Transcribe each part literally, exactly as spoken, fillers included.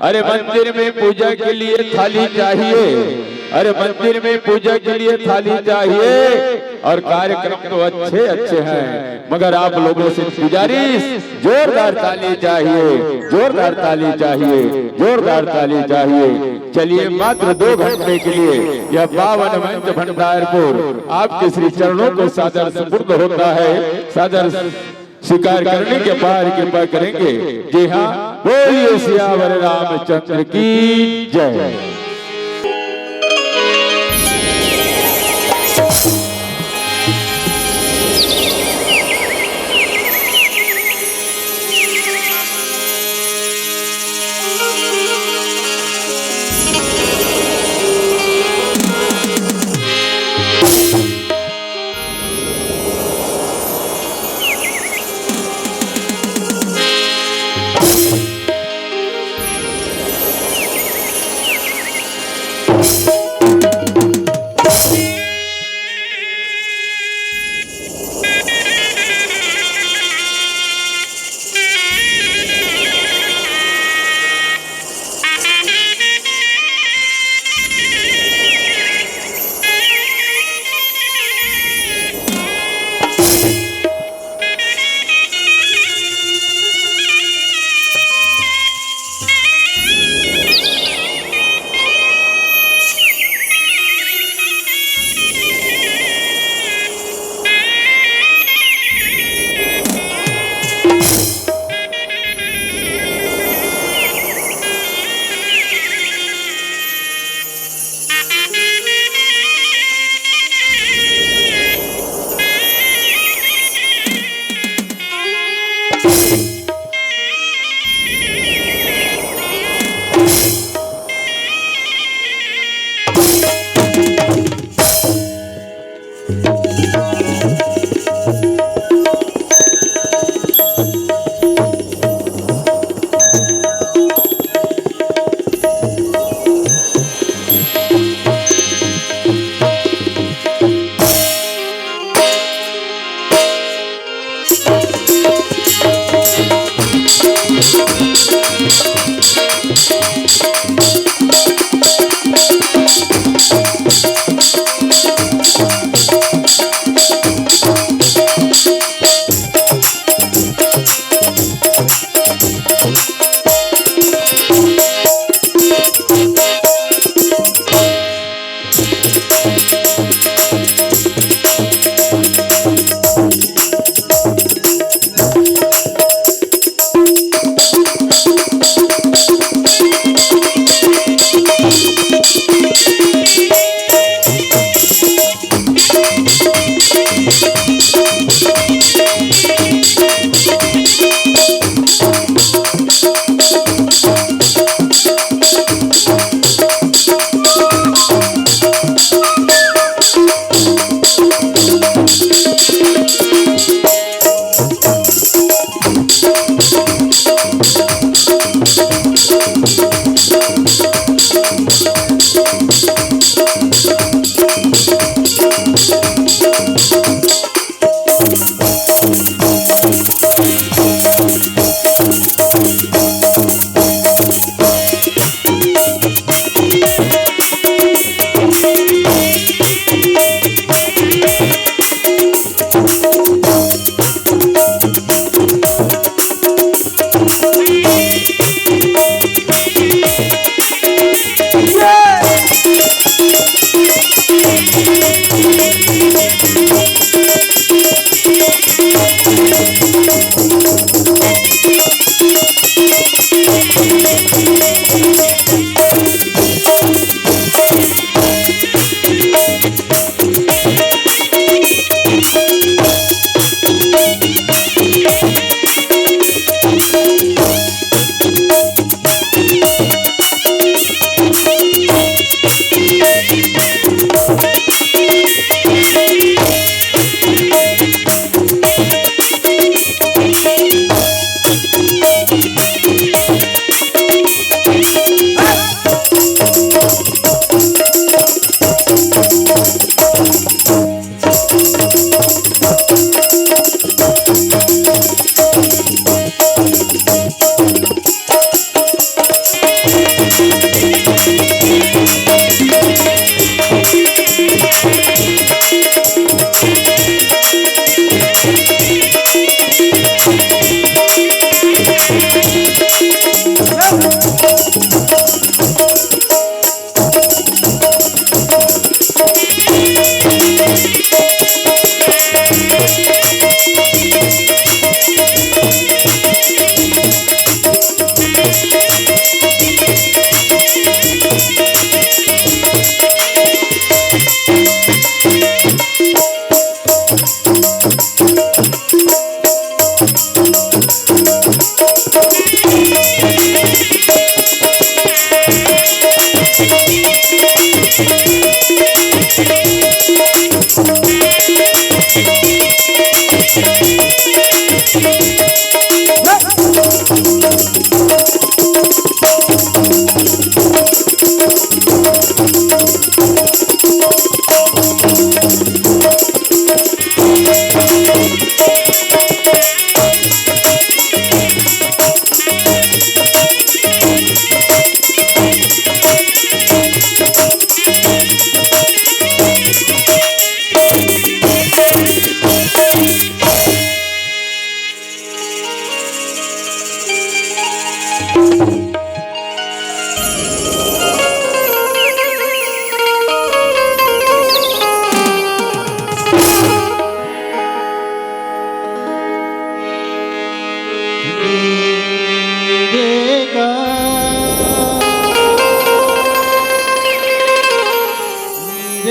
अरे, मंदिर में पूजा के लिए थाली चाहिए। अरे, मंदिर में पूजा के लिए थाली चाहिए। और कार्यक्रम तो अच्छे अच्छे हैं, मगर आप लोगों से गुजारिश, जोरदार ताली चाहिए, जोरदार ताली चाहिए, जोरदार ताली चाहिए। चलिए, मात्र दो घंटे के लिए यह पावन मंच भंडारपुर आपके श्री चरणों को सादर सुपुर्द होता है। सादर स्वीकार करने के बाद कृपा करेंगे। जी हाँ, बोलिए सियावर रामचंद्र की जय।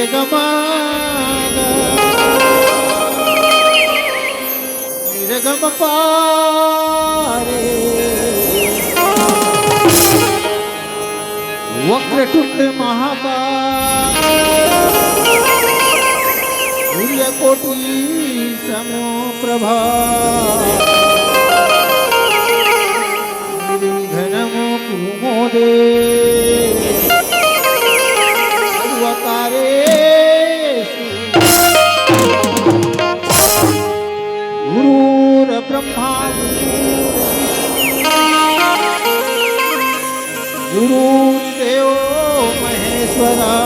गमा गा, रे गम पा रे। वक्रतुंड महाकाय, सूर्यकोटि समप्रभा, निर्विघ्नं कुरु मे देव, सर्वकार्येषु। गुरुर्ब्रह्मा, गुरुर्देवो महेश्वरा,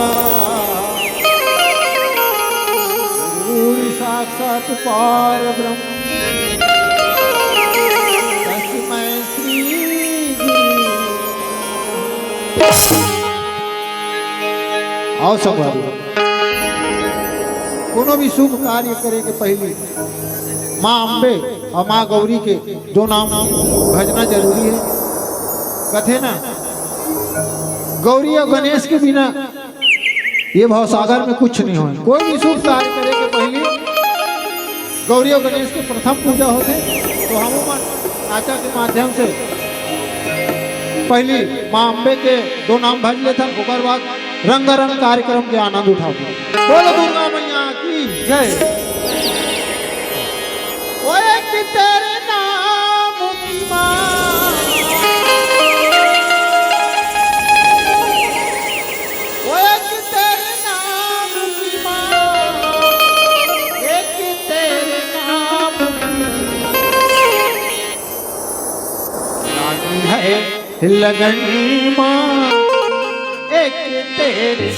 गुरुर्साक्षात् परब्रह्म, तस्मै श्री गुरु। आओ संगवारी, कोनो भी शुभ कार्य करे के पहिली माँ अम्बे अउ माँ गौरी के दो नाम भजना जरूरी हे। कथे ना, गौरी अउ गणेश के बिना ये भवसागर में कुछ नहीं होय। कोई भी शुभ कार्य करे के पहिली गौरी अउ गणेश के प्रथम पूजा होथे। तो हमू मन आचा के माध्यम से पहिली माँ अम्बे के दो नाम भज लेथन, ओकर बाद रंगारंग कार्यक्रम के आनंद उठाबो। बोलो दुर्गा मैया की जय। ओ एक तेरे नाम की माँ, ओ एक तेरे नाम की माँ, एक तेरे नाम की लागी है लगन माँ, एक तेरे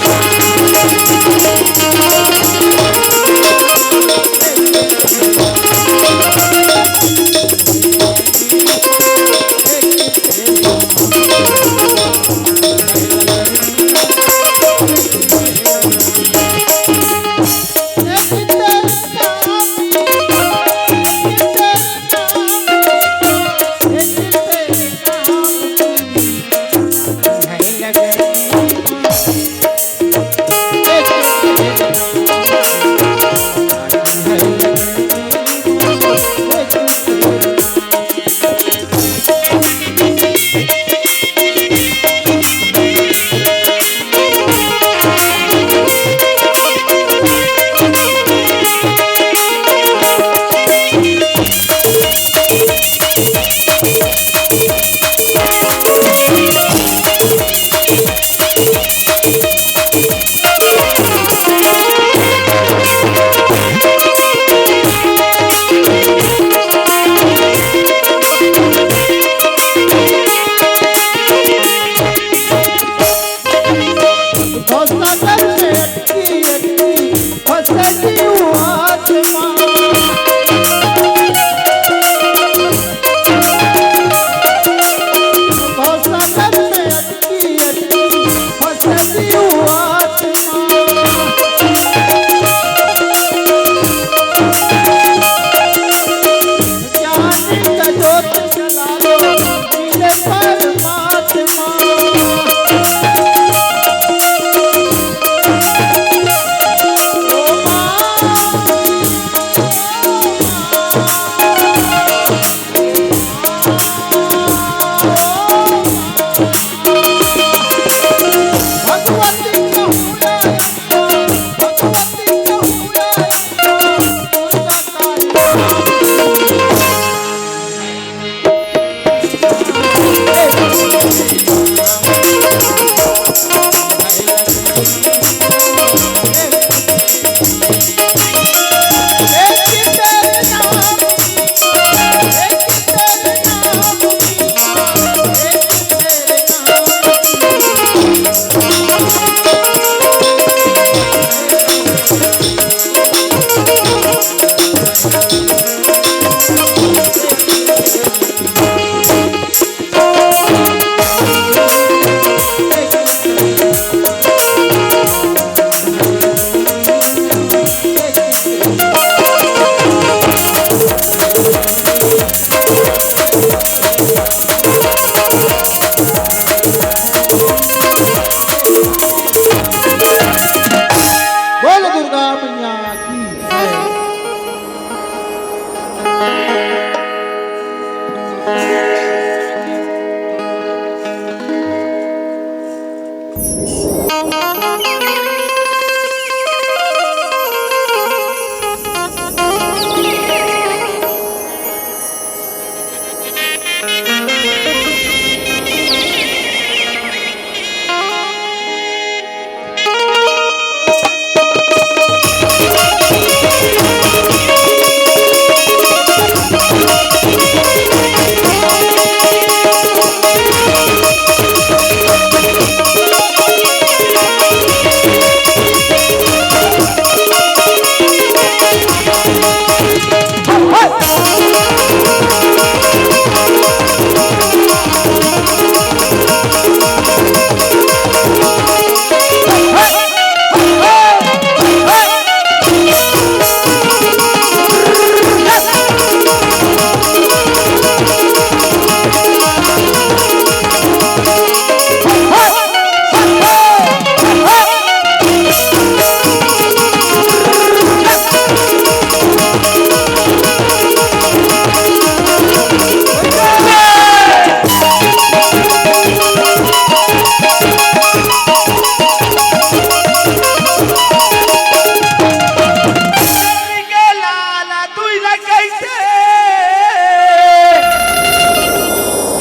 के लाला तुई ला कैसे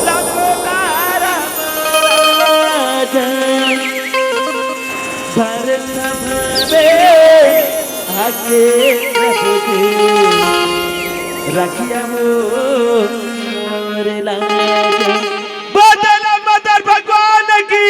लगो तारा राजा। भर सभा में आके रख दे रखिया मोर लाजा। बोल भोलेनाथ भगवान की।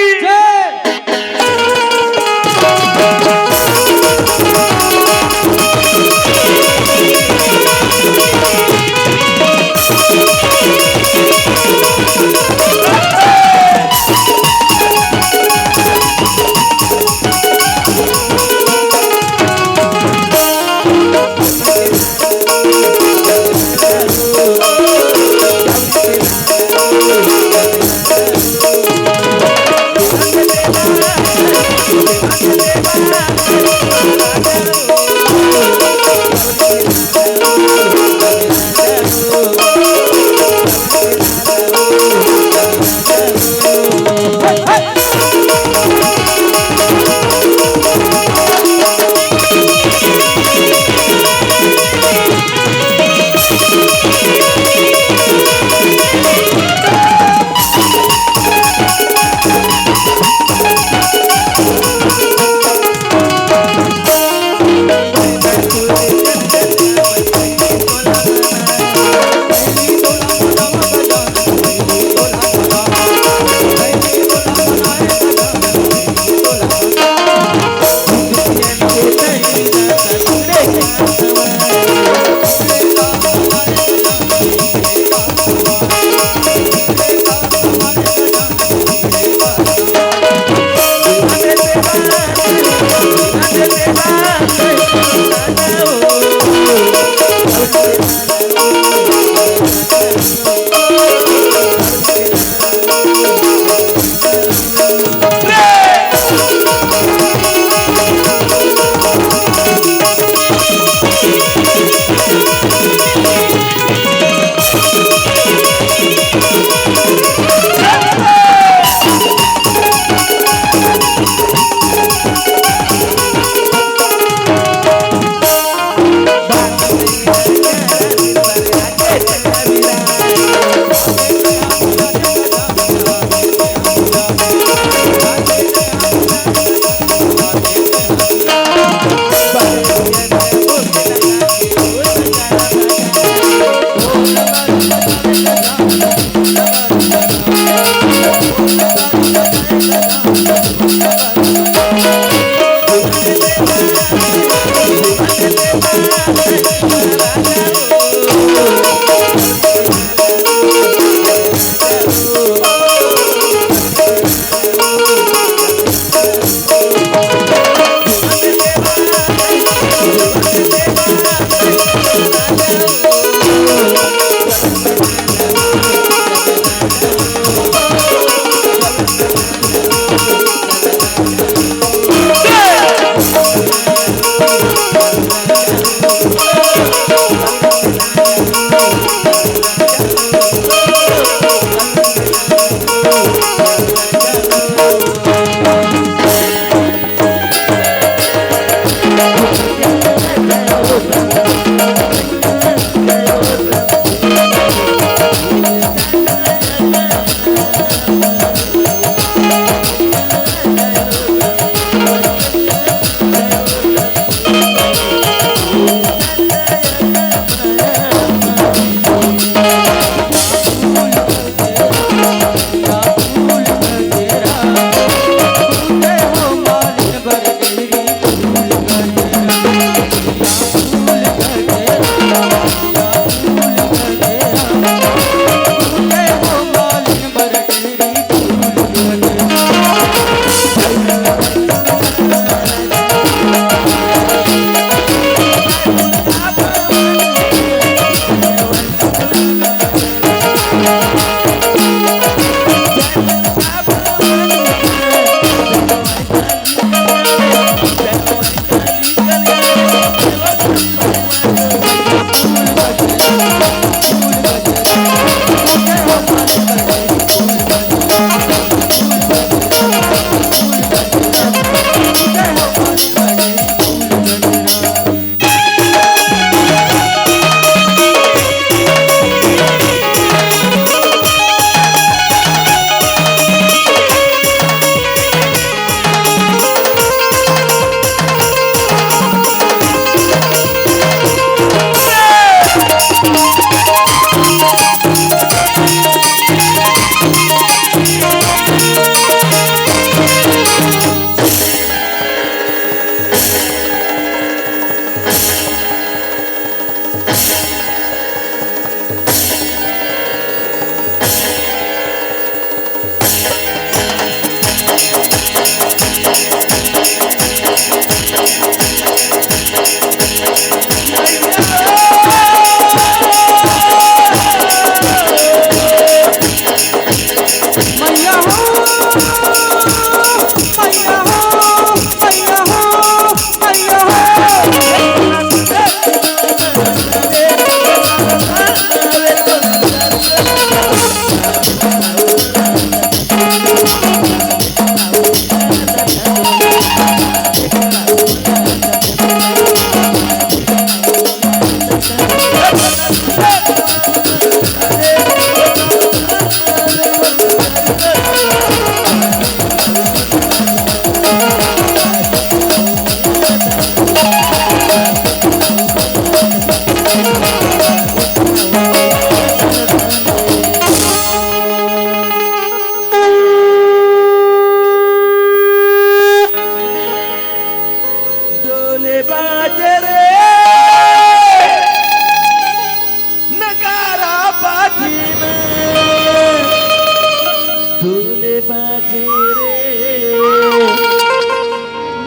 रे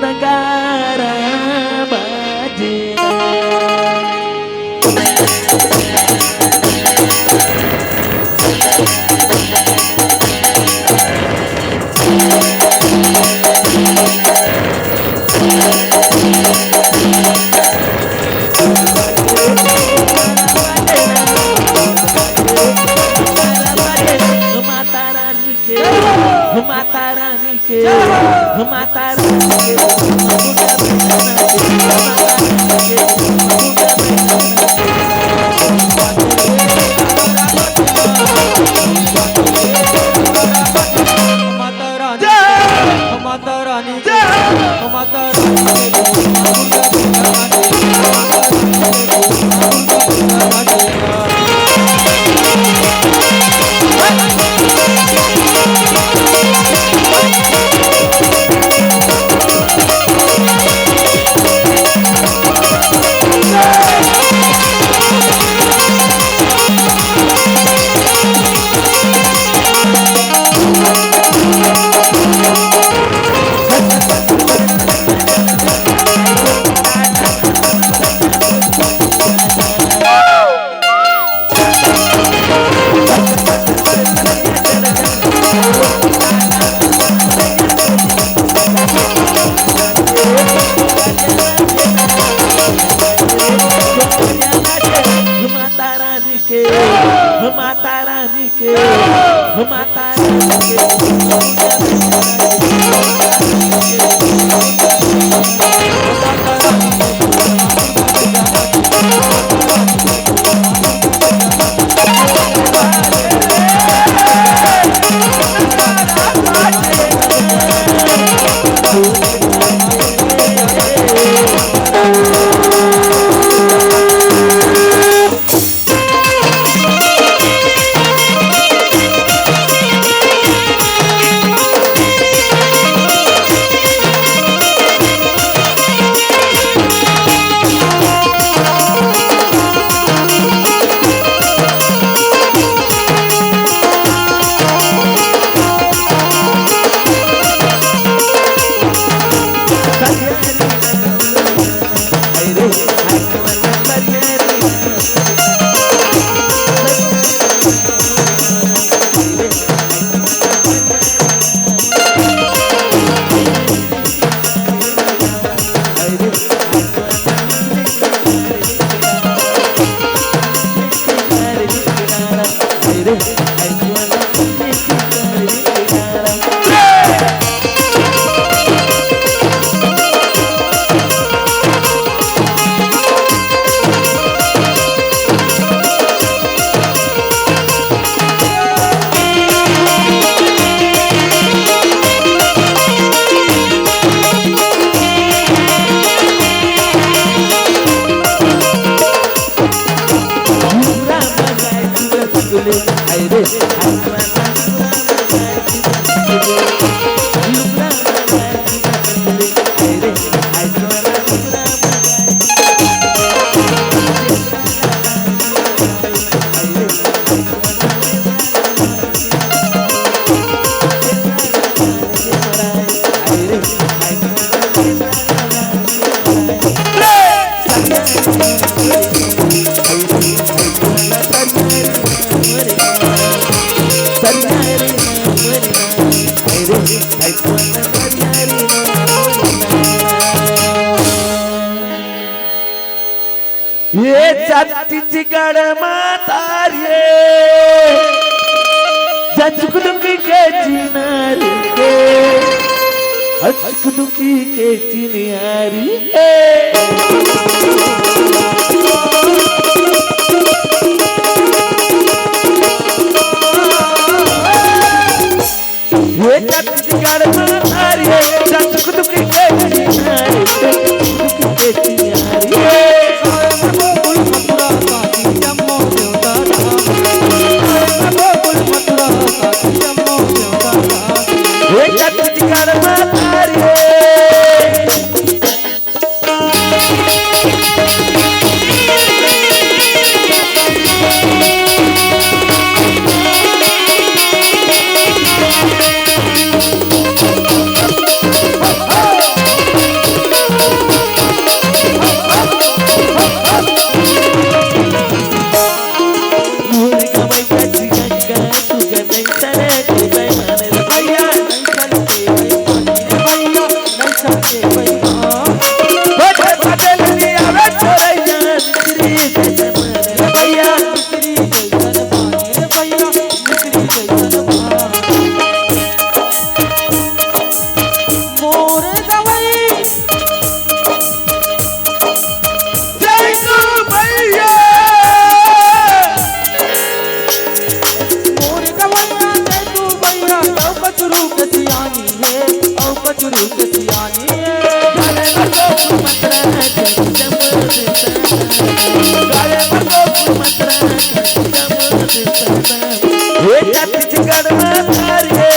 नगारा बाजे। माता रानी के, माता रानी के, माता रानी के, माता रानी, जय हो। माता रानी, जय हो। माता रानी, जय हो। माता रानी, माता रानी के, माता रानी के, माता रानी के। ये छत्तीसगढ़ माता रे, जचुक दुखी के चिन्हारी के, अचुक दुखी के चिन्हारी के। ये छत्तीसगढ़ माता रे, जचुक दुखी के चिन्हारी के, अचुक दुखी के चिन्हारी के। हे छत्तीसगढ़ माता रे। गुरु के सियानी ए, गाले में तो मंत्र है, जब जब देते हैं। गाले में तो मंत्र है, जब जब देते हैं। ये छत्तीसगढ़ में प्यार है।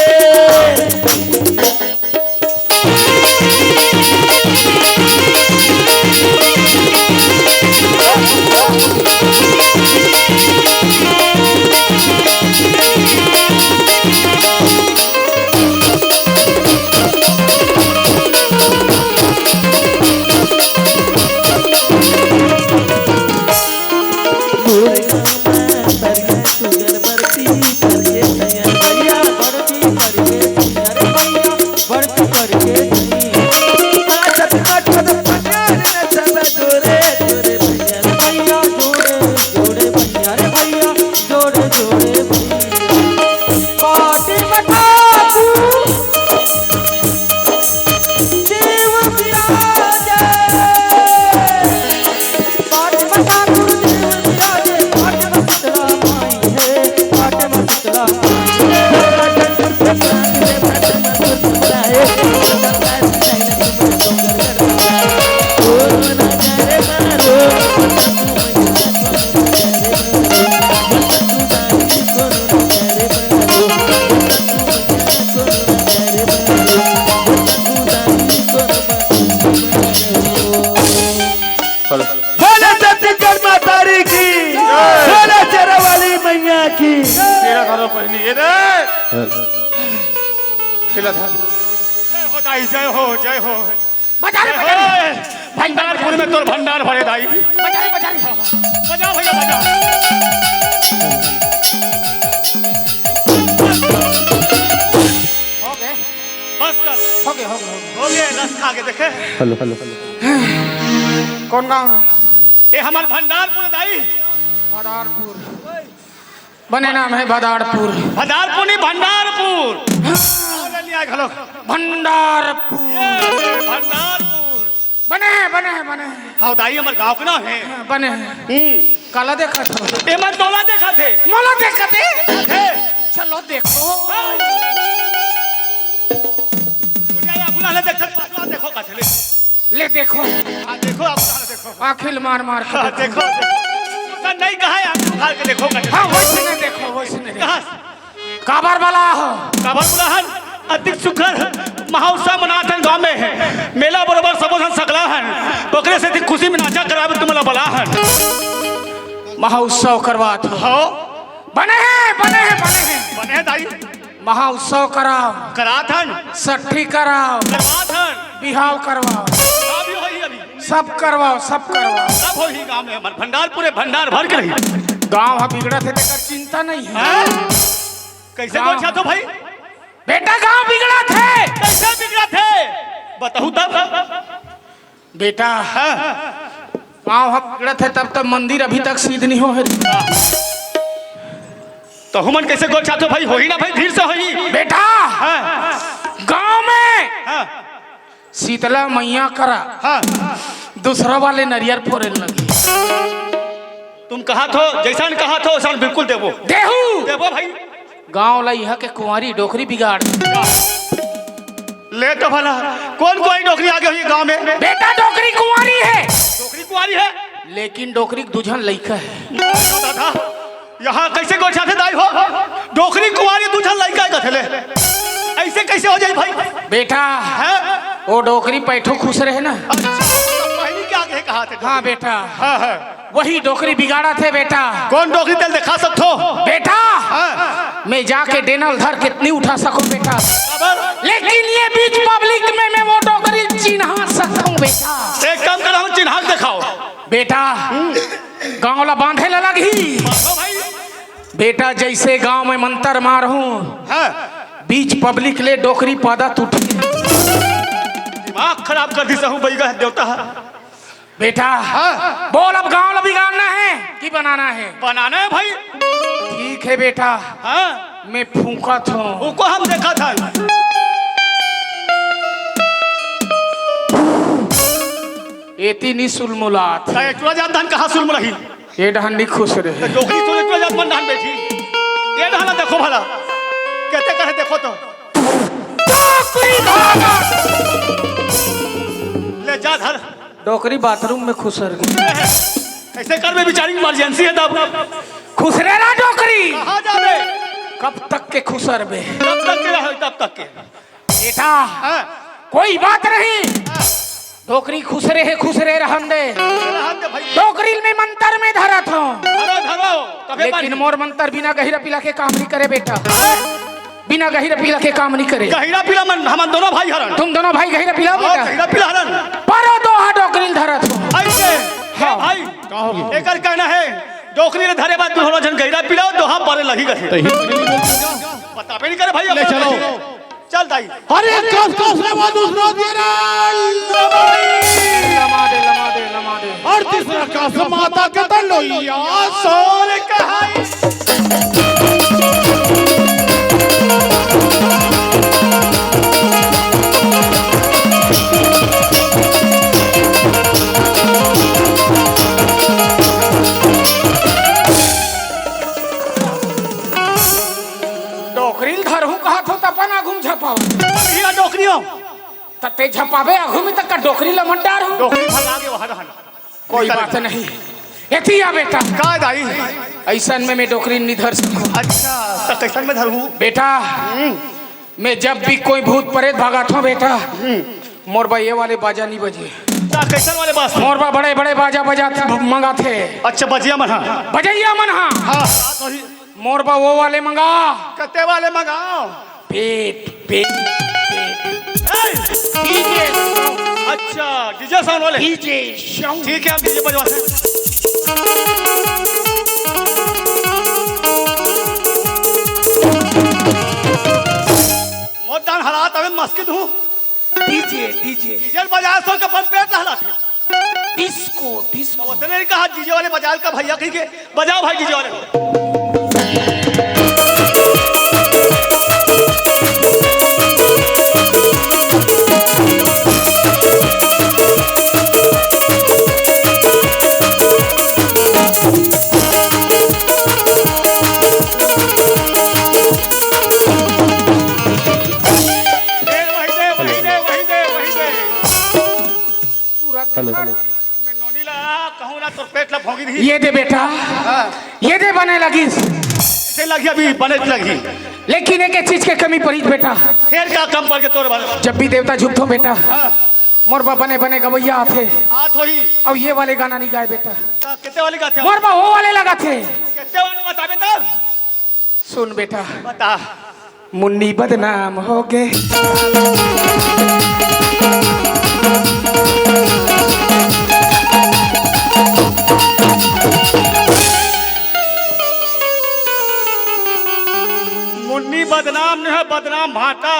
बोले छत्तीसगढ़ मातारी की, बोले शेरा वाली मैया की। तेरा धरो पहली, ये दे। तेरा धरो। जय हो दाई, जय हो, जय हो। बजा रे, जय बजा रे। हो। भंडारपुर में तोर भंडार भरे दाई। बजा रे, बजा रे। बजा भैया, बजा। हो गए। बस कर। हो गए, हो गए, हो गए। हो गए, रस खा के देखे। Hello, hello. कौन गाँव है? ये हमार भंडारपुर दाई। भंडारपुर। बने नाम है भदारपुर। भदारपुर नहीं, भंडारपुर। हाँ। ले लिया घलो। भंडारपुर। ये भंडारपुर। बने है, बने है, बने है। हाँ, दाई, हमर गाँव के नाम है। हाँ, बने है। हम्म। काला देखत हो? ए, मैं तोला देखत हे। मोला देखत हे? देखत हे। चलो देखो। हाँ। मुझे या गुलाल देखत, पाछवा देखो का चले। ले देखो। हाँ, देखो, आप कहाँ देखो? आँखी ल मार मार के हाँ, देखो। देखो, देखो। उसका नहीं कहा है, आप उखाड़ के देखो, कटे। हाँ, वैसे नहीं देखो, वैसे नहीं देखो। कहाँ? काबर बला हो? काबर बला हन? अतिक सुघर महोत्सव मनात हन गाँव में। मेला बरोबर सबो झन सकला हन। ओकरे सेती खुशी में नाचा करावे तुमला बला हन। महोत्सव करवात हो। हो। बने हैं, बने हैं, बने हैं। बने हैं दाई। महोत्सव कराओ। करात हन। सट्ठी कराओ। करवात हन। बिहाव करवाओ। अभी होई अभी। सब करवाओ, सब करवाओ। सब होई गाँव में हमर भंडार पूरे भंडार भर के रही। गाँव ह बिगड़त हे, तेकर चिंता नहीं है। हाँ? कैसे गाँव बोल चाहत हो भाई? बेटा, गाँव बिगड़त हे। कैसे बिगड़त हे? बताऊ तब। बेटा, हाँ। गाँव ह बिगड़त हे, तब तक मंदिर अभी तक सिद्ध नहीं हो हे। तो हमन कैसे गोल चाहत हो भाई? होही ना भाई, धीर से होही। बेटा, हाँ। गाँव में हाँ। शीतला मैया करा हाँ। दूसरा वाले नरियर फोरे लगी। तुम कहा थो, जैसन कहा थो, वैसन बिल्कुल देबो। देहू। देबो भाई। गाँव ला इहाँ के कुंवारी डोकरी बिगाड़। ले तो भला, कौन कुंवारी डोकरी आ गई गाँव में? बेटा, डोकरी कुंवारी है। डोकरी कुंवारी है? लेकिन डोकरी के दू झन लइका है। दादा, यहाँ कैसे गोठियाथे दाई हो? डोकरी कुंवारी दू झन लइका है कथे ले। ऐसे कैसे हो जाई भाई? बेटा, हैं? वो डोकरी पैठू खुश रहे ना। अच्छा, तो पहली क्या आगे कहा थे? हाँ बेटा। हाँ, हाँ। वही डोकरी बिगाड़त हे बेटा। कौन डोकरी तेला देखा सकथो? बेटा, हाँ। मैं जाके डेना ल धर के नइ उठा सकँव बेटा। काबर? लेकिन ये बीच पब्लिक में मैं वो डोकरी ल चिन्हा सकँव बेटा। एक काम करो, हम चिन्हा के देखाओ। बेटा, गाँव ला बांधे ला लगही। बांधो भाई। बेटा, जैसे गाँव में मंतर मारहूँ, हाँ। बीच पब्लिक ले डोकरी पादत उठही। दिमाग खराब कर दिस हूँ बइगा देवता। बेटा, हाँ। बोल, अब गाँव ला बिगाड़ना है कि बनाना है? बनाना है भाई। ठीक है बेटा, हाँ। मैं फूँकत हूँ। ओको हम देखत हन। एती नी सुलमुलात। का एकला जात धान कहाँ सुलमुलाही? ये डहन नी खुश रहे। तो डोकरी तो एकला जात मन धान बैठी। ये डहन देखो भला। कहते कहे देखो तो। डोकरी भागत। डोकरी बाथरूम में खुसर गे। ऐसे कर बे, बेचारी इमरजेंसी हे तब। खुसरे रह डोकरी। कहाँ जाबे? कब तक के खुसरबे? तब तक के रहे, तब तक के। बेटा, हाँ। कोई बात नहीं। डोकरी खुसरे हे, खुसरे रहन दे। रहन दे भइया। डोकरी ल मैं मंतर में धरत हँव। धरो, धरो। तभे लेकिन मानी। मोर मंतर बिना गहिरा पीला के काम नहीं करे बेटा। हाँ। बिना गहिरा पीला के काम नहीं करे। गहिरा पीला मन, हमन दोनों भाई हरन। तुम दोनों भाई गहिरा पीला हो, बेटा। गहिरा पीला हरन। परो दोहा डोकरी ल धरत हँव। ऐसे, हाँ। भाई, का होगे? एकर कहना हे, डोकरी ल धरे बाद दुनों झन गहिरा पीला, दोहा परे लगही कथे। बताबे नहीं करे भाई, ले अपना चलो। चल दाई। अरे कस कस रे वो दूसरा तेरा लमाई। लमा दे, लमा दे, लमा दे। और तीसरा कस माता के तलोइया सोल कहाई। डोकरी ल धरहूँ कहत हो त अपन आघू म झपाव। भइया डोकरी हो। त ते झपाबे आघू में त का डोकरी ल मत डारहूँ। डोकरी भगा के वहाँ रहन। कोई बात नहीं। एती आ बेटा। का दाई? अइसन में मैं डोकरी नहीं धर सकूँ। अच्छा, त कइसन में धरहूँ? बेटा, हम्म। मैं जब भी कोई भूत प्रेत भगात हँव बेटा, हम्म। मोर बर ये वाले बाजा नहीं बजे। का कइसन वाले बाजा? मोर बर बड़े बड़े बाजा बजात मंगाथे। अच्छा, बजिया मन हा। बजइया मन हा। हाँ, हाँ, तो ही। मोर बर वो वाले मंगा। कते वाले मंगाओ? पेट, पेट, पेट। ए! डीजे। अच्छा, डीजे साउंड वाले। DJ sound. ठीक है, हम डीजे बजवाते हैं। मोर दान हालात अबे मस्कित हूँ। DJ, DJ. डीजे बजा सो के अपन पेट रहलाथे। Disco, disco. तो उसने नहीं कहा डीजे वाले बजा का भैया कहीं के, बजाओ भाई डीजे वाले। ए, वही दे, वही दे, वही दे, वही दे। पूरा हेलो। मैं नोनी ला कहूँ ना, तोर पेट ला भोंगी रही। ये दे बेटा, हाँ। ये दे बने लगिस। से लगी अभी, बने लगी। लेकिन एक, एक चीज के कमी पड़ी बेटा। फिर का कम पड़ के तोर बने? जब भी देवता झुकथों बेटा, हाँ। मोर बा बने बने गवैया आथे। आत होही। अब ये वाले गाना नहीं गाए बेटा। का, कितने वाली गाते हो? मोर बा वो वाले लगाथे। कितने वाले बताबे तब? सुन बेटा। बता। मुन्नी बदनाम हो गे। मुन्नी बदनाम नहीं है, बदनाम भाटा।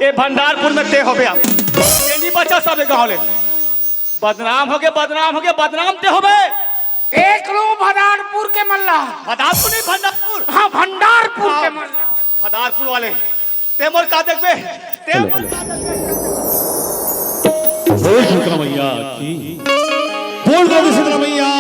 ए भंडारपुर में ते होबे अब। ये नहीं बचा सब गाँव ले। बदनाम हो गे, बदनाम हो गे, बदनाम ते होबे। देख लो भदारपुर के मल्ला। भदारपुर नहीं, भंडारपुर। हाँ, भंडारपुर हाँ, के मल्ला। भदारपुर वाले। ते मोर का देखबे? ते हेलो, मोर हेलो। का देखबे? बोल दुर्गा मैया की। बोल दुर्गा मैया